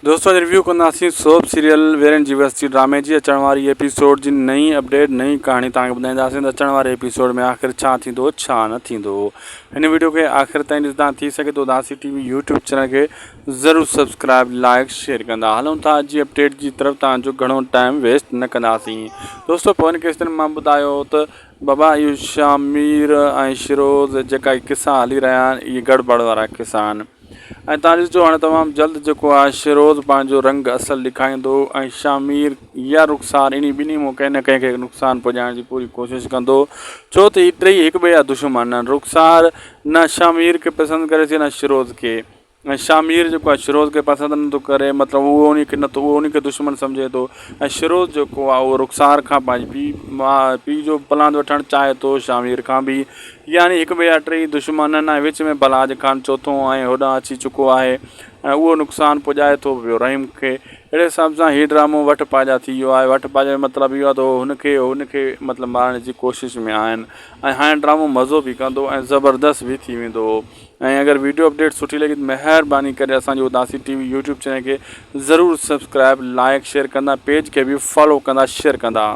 دوستو اڄ ريويو ڪنداسين سوپ سيريل ويرين جي وستي ڊرامي جي اچڻ واري ايپيسوڊ جي نئين اپڊيٽ نئين ڪهاڻي توهان کي ٻڌائينداسين ته اچڻ واري ايپيسوڊ ۾ آخر ڇا ٿيندو ڇا نه ٿيندو هن ويڊيو کي آخر تائين ڏسندا ٿي سگهي ٿو Udasi T V YouTube channel کي ضرور سبسڪرائب لائڪ شيئر ڪندا هلون ٿا اڄ جي اپڊيٽ جي طرف توهان جو گهڻو ٽائيم ويسٽ نه ڪنداسين دوستو پوين قسطن مان ٻڌايو ته بابا اهو شامير ۽ شروز جيڪا قصا هلي رهيا آهن اهي گڙٻڙ وارا قصا آهن ۽ تان ڏسجو هاڻي تمام جلد جيڪو آهي شيروز پنهنجو رنگ اصل ڏيکاريندو ۽ شامير يا رخسار انهي ٻنهي مون ڪنهن نه ڪنهن کي نقصان پڄائڻ جي پوري ڪوشش ڪندو ڇو ته هي ٽئي هڪ ٻئي جا دشمن آهن رخسار نه شامير کي پسند ڪري ٿي نه شيروز کي ۽ شامير جيڪو آهي شيروز کي پسند نٿو ڪري مطلب اهو انهي کي نٿو اهو انهي کي دشمن سمجهي ٿو ۽ شيروز جيڪو آهي اهو رخسار کان پنهنجي پيء ماء پيء جو پلاند وٺڻ چاهي ٿو شامير کان به يعني هڪ ٻئي جا ٽيئي دشمن آهن ۽ وچ ۾ بلاج خان چوٿون ۽ هوڏانهن اچي چڪو آهي ۽ اهو نقصان پڄائي ٿو پيو رحيم کي. اهڙي حساب سان هي ڊرامو وٺ پاڄا ٿي ويو آهي. وٺ پاڄا جو مطلب اهو آهي ته هو هن کي هن کي مطلب مارڻ جي ڪوشش ۾ آهن ۽ هاڻي ڊرامو مزو به ڪندو ۽ زبردست به ٿي ويندو ۽ اگر ويڊيو اپڊيٽ سٺي لڳي ته مهرباني ڪري اسان جي Udasi T V YouTube channel کي ضرور سبسڪرائب لائڪ شيئر ڪندا پيج کي به فالو ڪندا شيئر ڪندا.